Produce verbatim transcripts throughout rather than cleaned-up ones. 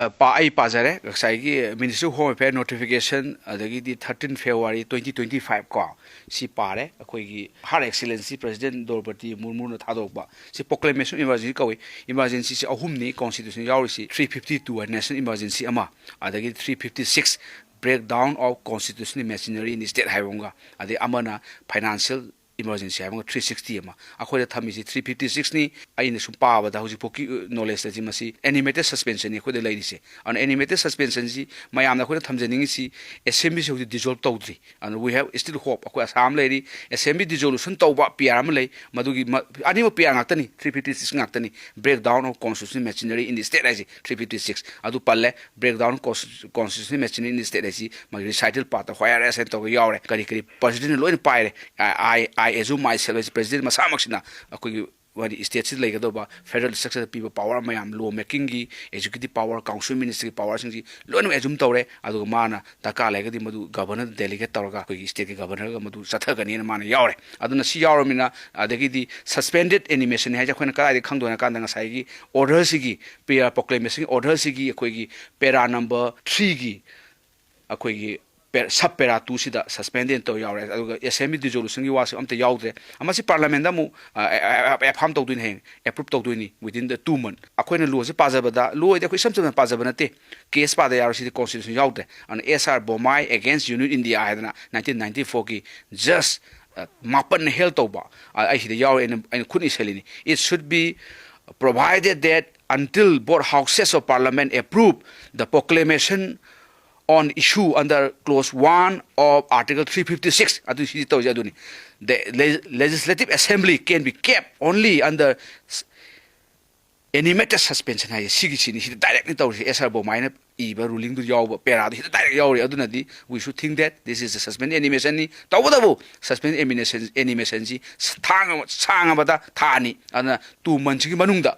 ꯑ, ꯄꯥ-, ꯑꯩ ꯄꯥꯖꯔꯦ꯫ ꯉꯁꯥꯏꯒꯤ Ministry of Home Affairs notification, ꯑꯗꯒꯤꯗꯤ thirteen February twenty twenty-five ꯀꯣ, ꯁꯤ ꯄꯥꯔꯦ꯫ ꯑꯩꯈꯣꯏꯒꯤ Her Excellency President Droupadi Murmuꯅ ꯊꯥꯗꯣꯔꯛꯄ ꯁꯤ proclamation emergency ꯀꯧꯏ꯫ Emergencyꯁꯤ ꯑꯍꯨꯝꯅꯤ constitution ꯌꯥꯎꯔꯤꯁꯤ: three fifty two ꯍꯥꯏ national emergency ꯑꯃ, ꯑꯗꯒꯤ three fifty six, breakdown of constitutional machinery in state ꯍꯥꯏꯕ ꯑꯃꯒ, ꯑꯗꯩ ꯑꯃꯅ financial emergency ꯍꯥꯏꯕ ꯑꯃꯒ, three sixty ꯑꯃ꯫ ꯑꯩꯈꯣꯏꯗ ꯊꯝꯃꯤꯁꯤ three fifty sixꯅꯤ꯫ ꯑꯩꯅ ꯁꯨꯝ ꯄꯥꯕꯗ ꯍꯧꯖꯤꯛꯐꯥꯎꯒꯤ, ꯑ, knowledgeꯇꯗꯤ ꯃꯁꯤ animated suspensionꯅꯤ ꯑꯩꯈꯣꯏꯗ ꯂꯩꯔꯤꯁꯦ꯫ ꯑꯗꯨꯅ animated suspensionꯁꯤ ꯃꯌꯥꯝꯗ ꯑꯩꯈꯣꯏꯅ ꯊꯝꯖꯅꯤꯡꯉꯤꯁꯤ, Assemblyꯁꯤ ꯍꯧꯖꯤꯛ dissolve ꯇꯧꯗ꯭ꯔꯤ꯫ ꯑꯗꯨꯅ we have still hope꯫ ꯑꯩꯈꯣꯏ ꯑꯁꯥꯝ ꯂꯩꯔꯤ, Assembly dissolution ꯇꯧꯕ P R ꯑꯃ ꯂꯩ, ꯃꯗꯨꯒꯤ ꯃ-, ꯑꯅꯤꯃꯛ P R ꯉꯥꯛꯇꯅꯤ, three fifty six ꯉꯥꯛꯇꯅꯤ꯫ Breakdown of constitutional machinery in the state ꯍꯥꯏꯁꯤ three fifty six ꯑꯗꯨ ꯄꯜꯂꯦ꯫ Breakdown constitutional machinery in the state ꯍꯥꯏꯁꯤ ꯃꯥꯒꯤ recital partꯇ where as ꯍꯥꯏꯅ ꯇꯧꯔꯒ ꯌꯥꯎꯔꯦ꯫ ꯀꯔꯤ ꯀꯔꯤ Presidentꯅ ꯂꯣꯏꯅ ꯄꯥꯏꯔꯦ꯫ I, I, I assume myself as President ꯃꯁꯥꯃꯛꯁꯤꯅ ꯑꯩꯈꯣꯏꯒꯤ ꯋꯥꯔꯤ stateꯁꯤꯗ ꯂꯩꯒꯗꯧꯕ federal structureꯗ ꯄꯤꯕ power ꯃꯌꯥꯝ, law makingꯒꯤ, executive power, council ministerꯒꯤ powerꯁꯤꯡꯁꯤ ꯂꯣꯏꯅꯃꯛ assume ꯇꯧꯔꯦ꯫ ꯑꯗꯨꯒ ꯃꯥꯅ ꯗꯔꯀꯥꯔ ꯂꯩꯔꯒꯗꯤ ꯃꯗꯨ Governorꯗ delegate ꯇꯧꯔꯒ ꯑꯩꯈꯣꯏꯒꯤ stateꯀꯤ Governorꯒ ꯃꯗꯨ ꯆꯠꯊꯒꯅꯤꯅ ꯃꯥꯅ ꯌꯥꯎꯔꯦ꯫ ꯑꯗꯨꯅ ꯁꯤ ꯌꯥꯎꯔꯕꯅꯤꯅ, ꯑꯗꯒꯤꯗꯤ suspended animation ꯍꯥꯏꯁꯦ ꯑꯩꯈꯣꯏꯅ ꯀꯗꯥꯏꯗ ꯈꯪꯗꯣꯏꯅꯣ ꯍꯥꯏ ꯀꯥꯟꯗ ꯉꯁꯥꯏꯒꯤ orderꯁꯤꯒꯤ, ꯄꯦ-, proclamationꯒꯤ orderꯁꯤꯒꯤ ꯑꯩꯈꯣꯏꯒꯤ para number threeꯒꯤ ꯑꯩꯈꯣꯏꯒꯤ ꯄꯦ-, sub para twoꯁꯤꯗ suspended ꯇꯧ ꯌꯥꯎꯔꯦ꯫ ꯑꯗꯨꯒ Assembly dissolutionꯒꯤ ꯋꯥꯁꯨ ꯑꯝꯇ ꯌꯥꯎꯗ꯭ꯔꯦ꯫ ꯑꯃꯁꯤ Parliamentꯗ ꯑꯃꯨꯛ, ꯑ, ꯑ, ꯑ, affirm ꯇꯧꯗꯣꯏꯅꯤ ꯍꯌꯦꯡ, approve ꯇꯧꯗꯣꯏꯅꯤ within the two month꯫ ꯑꯩꯈꯣꯏꯅ lawꯁꯦ ꯄꯥꯖꯕꯗ, lawꯗꯤ ꯑꯩꯈꯣꯏ ꯏꯁꯝ ꯁꯝꯅ ꯄꯥꯖꯕ ꯅꯠꯇꯦ, case ꯄꯥꯗ ꯌꯥꯔꯣꯏ, ꯁꯤꯗꯤ constitution ꯌꯥꯎꯗ꯭ꯔꯦ꯫ ꯑꯗꯨꯅ S R Bomai against Union India ꯍꯥꯏꯗꯅ nineteen ninety fourꯒꯤ judge, ꯑ, ꯃꯥꯄꯟꯅ hold ꯇꯧꯕ, ꯑ, ꯑꯩ ꯁꯤꯗ ꯌꯥꯎꯔꯦ, ꯑꯩꯅ, ꯑꯩꯅ ꯈꯨꯠꯅ ꯏꯁꯜꯂꯤꯅꯤ: "It should be provided that until both houses of parliament approve the proclamation on issue under clause one of Article three fifty six", ꯑꯗꯨ ꯁꯤꯗꯤ ꯇꯧꯔꯤꯁꯦ ꯑꯗꯨꯅꯤ, "the le-, legislative assembly can be kept only under s-, animated suspension" ꯍꯥꯏꯁꯦ ꯁꯤꯒꯤꯁꯤꯅꯤ꯫ ꯁꯤꯗꯤ directꯅꯤ ꯇꯧꯔꯤꯁꯦ꯫ S R Bomaiꯅ ꯏꯕ rulingꯗꯨ ꯌꯥꯎꯕ paraꯗꯨ ꯁꯤꯗ direct ꯌꯥꯎꯔꯤ꯫ ꯑꯗꯨꯅꯗꯤ we should think that this is a suspended animationꯅꯤ꯫ ꯇꯧꯕꯇꯕꯨ suspended animation, animationꯁꯤ ꯊꯥꯡ-, ꯁꯥꯡꯉꯕꯗ ꯊꯥ ꯑꯅꯤ, ꯑꯗꯨꯅ two monthꯁꯤꯒꯤ ꯃꯅꯨꯡꯗ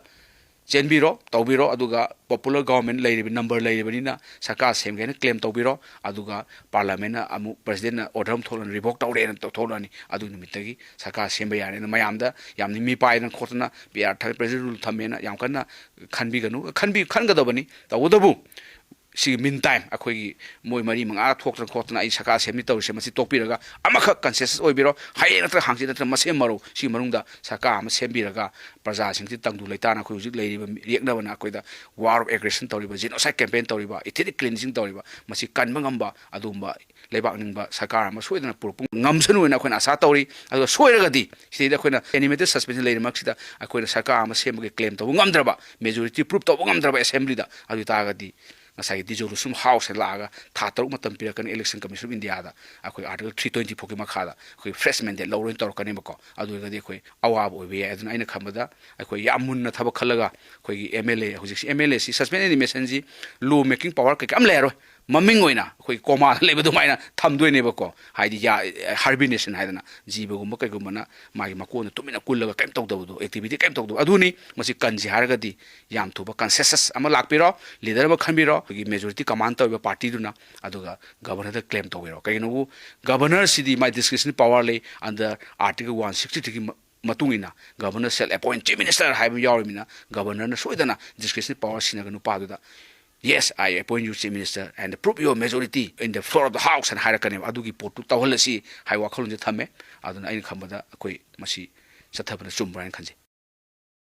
ꯆꯦꯟꯕꯤꯔꯣ, ꯇꯧꯕꯤꯔꯣ, ꯑꯗꯨꯒ popular government ꯂꯩꯔꯤꯕ, number ꯂꯩꯔꯤꯕꯅꯤꯅ ꯁꯔꯀꯥꯔ ꯁꯦꯝꯒꯦ ꯍꯥꯏꯅ claim ꯇꯧꯕꯤꯔꯣ, ꯑꯗꯨꯒ parliamentꯅ ꯑꯃꯨꯛ presidentꯅ order ꯑꯃ ꯊꯣꯛꯂꯛꯑꯅꯤ, revoke ꯇꯧꯔꯦꯅ ꯊꯣꯛꯂꯛꯑꯅꯤ꯫ ꯑꯗꯨ ꯅꯨꯃꯤꯠꯇꯒꯤ ꯁꯔꯀꯥꯔ ꯁꯦꯝꯕ ꯌꯥꯔꯦꯅ ꯃꯌꯥꯝꯗ ꯌꯥꯝꯅ ꯃꯤꯄꯥꯏꯗꯅ ꯈꯣꯠꯇꯅ PR ꯊꯝꯃꯦ, president rule ꯊꯝꯃꯦꯅ ꯌꯥꯝ ꯀꯟꯅ ꯈꯟꯕꯤꯒꯅꯨ, ꯈꯟꯕꯤ-, ꯈꯟꯒꯗꯕꯅꯤ꯫ ꯇꯧꯕꯇꯕꯨ ꯁꯤꯒꯤ meantime ꯑꯩꯈꯣꯏꯒꯤ ꯃꯣꯏ ꯃꯔꯤ ꯃꯉꯥ ꯊꯣꯛꯇꯅ ꯈꯣꯠꯇꯅ ꯑꯩ ꯁꯔꯀꯥꯔ ꯁꯦꯝꯃꯤ ꯇꯧꯔꯤꯁꯦ, ꯃꯁꯤ ꯇꯣꯛꯄꯤꯔꯒ ꯑꯃꯈꯛ consensus ꯑꯣꯏꯕꯤꯔꯣ, ꯍꯌꯦꯡ ꯅꯠꯇ꯭ꯔꯒ ꯍꯥꯡꯆꯤꯠ ꯅꯠꯇ꯭ꯔꯒ ꯃꯁꯦꯝ ꯃꯔꯧ ꯁꯤꯒꯤ ꯃꯅꯨꯡꯗ ꯁꯔꯀꯥꯔ ꯑꯃ ꯁꯦꯝꯕꯤꯔꯒ ꯄ꯭ꯔꯖꯥꯁꯤꯡꯁꯤ ꯇꯪꯗꯨ ꯂꯩꯇꯥꯅ ꯑꯩꯈꯣꯏ ꯍꯧꯖꯤꯛ ꯂꯩꯔꯤꯕ ꯃꯤ-, ꯌꯦꯛꯅꯕꯅ ꯑꯩꯈꯣꯏꯗ war of aggression ꯇꯧꯔꯤꯕ, genocide campaign ꯇꯧꯔꯤꯕ, ethnic cleansing ꯇꯧꯔꯤꯕ, ꯃꯁꯤ ꯀꯟꯕ ꯉꯝꯕ ꯑꯗꯨꯒꯨꯝꯕ ꯂꯩꯕꯥꯛ ꯅꯤꯡꯕ ꯁꯔꯀꯥꯔ ꯑꯃ ꯁꯣꯏꯗꯅ ꯄꯨꯔꯛꯄ ꯉꯝꯁꯅꯨ ꯍꯥꯏꯅ ꯑꯩꯈꯣꯏꯅ ꯑꯁꯥ ꯇꯧꯔꯤ꯫ ꯑꯗꯨꯒ ꯁꯣꯏꯔꯒꯗꯤ ꯁꯤꯗꯩꯗ ꯑꯩꯈꯣꯏꯅ animated suspension ꯂꯩꯔꯤꯃꯛꯁꯤꯗ ꯑꯩꯈꯣꯏꯅ ꯁꯔꯀꯥꯔ ꯑꯃ ꯁꯦꯝꯕꯒꯤ claim ꯇꯧꯕ ꯉꯝꯗ꯭ꯔꯕ, majority proof ꯇꯧꯕ ꯉꯝꯗ꯭ꯔꯕ assemblyꯗ, ꯑꯗꯨ ꯑꯣꯏ ꯇꯥꯔꯒꯗꯤ ꯉꯁꯥꯏꯒꯤ dissolution house ꯂꯥꯛꯑꯒ ꯊꯥ ꯇꯔꯨꯛ ꯃꯇꯝ ꯄꯤꯔꯛꯀꯅꯤ Election Commission of Indiaꯗ꯫ ꯑꯩꯈꯣꯏ Article three twenty fourꯒꯤ ꯃꯈꯥꯗ ꯑꯩꯈꯣꯏ fresh mandate ꯂꯧꯔꯣꯏꯅ ꯇꯧꯔꯛꯀꯅꯦꯕꯀꯣ꯫ ꯑꯗꯨ ꯑꯣꯏꯔꯒꯗꯤ ꯑꯩꯈꯣꯏ ꯑꯋꯥꯕ ꯑꯣꯏꯕ ꯌꯥꯏ꯫ ꯑꯗꯨꯅ ꯑꯩꯅ ꯈꯟꯕꯗ ꯑꯩꯈꯣꯏ ꯌꯥꯝ ꯃꯨꯟꯅ ꯊꯕꯛ ꯈꯜꯂꯒ ꯑꯩꯈꯣꯏꯒꯤ MLA, ꯍꯧꯖꯤꯛꯁꯤ MLAꯁꯤ suspension animationꯁꯤ law making power ꯀꯩꯀꯥ ꯑꯃ ꯂꯩꯔꯔꯣꯏ꯫ ꯃꯃꯤꯡ ꯑꯣꯏꯅ ꯑꯩꯈꯣꯏ commaꯗ ꯂꯩꯕ ꯑꯗꯨꯃꯥꯏꯅ ꯊꯝꯗꯣꯏꯅꯦꯕꯀꯣ꯫ ꯍꯥꯏꯗꯤ ꯌꯥ-, hibernation ꯍꯥꯏꯗꯅ ꯖꯤꯕꯒꯨꯝꯕ ꯀꯩꯒꯨꯝꯕꯅ ꯃꯥꯒꯤ ꯃꯀꯣꯟꯗ ꯇꯨꯃꯤꯟꯅ ꯀꯨꯜꯂꯒ ꯀꯩꯝ ꯇꯧꯗꯕꯗꯣ, activity ꯀꯩꯝ ꯇꯧꯗꯕ꯫ ꯑꯗꯨꯅꯤ ꯃꯁꯤ ꯀꯟꯁꯤ ꯍꯥꯏꯔꯒꯗꯤ ꯌꯥꯝ ꯊꯨꯕ consensus ꯑꯃ ꯂꯥꯛꯄꯤꯔꯣ, leader ꯑꯃ ꯈꯟꯕꯤꯔꯣ, ꯑꯩꯈꯣꯏꯒꯤ majority command ꯇꯧꯔꯤꯕ partyꯗꯨꯅ, ꯑꯗꯨꯒ governorꯗ claim ꯇꯧꯕꯤꯔꯣ꯫ ꯀꯩꯒꯤꯅꯣꯕꯨ governorꯁꯤꯗꯤ ꯃꯥꯏ discretionary power ꯂꯩ under Article one sixty threeꯒꯤ ꯃ-, ꯃꯇꯨꯡ ꯏꯟꯅ governor shall appoint chief minister ꯍꯥꯏꯕ ꯑꯃ ꯌꯥꯎꯔꯤꯕꯅꯤꯅ governorꯅ ꯁꯣꯏꯗꯅ discretionary power ꯁꯤꯖꯤꯟꯅꯔꯒ ꯅꯨꯄꯥꯗꯨꯗ "Yes, I appoint you chief minister and prove your majority in the floor of the house" ꯍꯥꯏꯅ ꯍꯥꯏꯔꯛꯀꯅꯦꯕ꯫ ꯑꯗꯨꯒꯤ ꯄꯣꯠꯇꯨ ꯇꯧꯍꯜꯂꯁꯤ ꯍꯥꯏꯕ ꯋꯥꯈꯜꯂꯣꯟꯁꯦ ꯊꯝꯃꯦ꯫ ꯑꯗꯨꯅ ꯑꯩꯅ ꯈꯟꯕꯗ ꯑꯩꯈꯣꯏ ꯃꯁꯤ ꯆꯠꯊꯕꯅ ꯆꯨꯝꯕ꯭ꯔꯥ ꯍꯥꯏꯅ ꯈꯟꯖꯩ꯫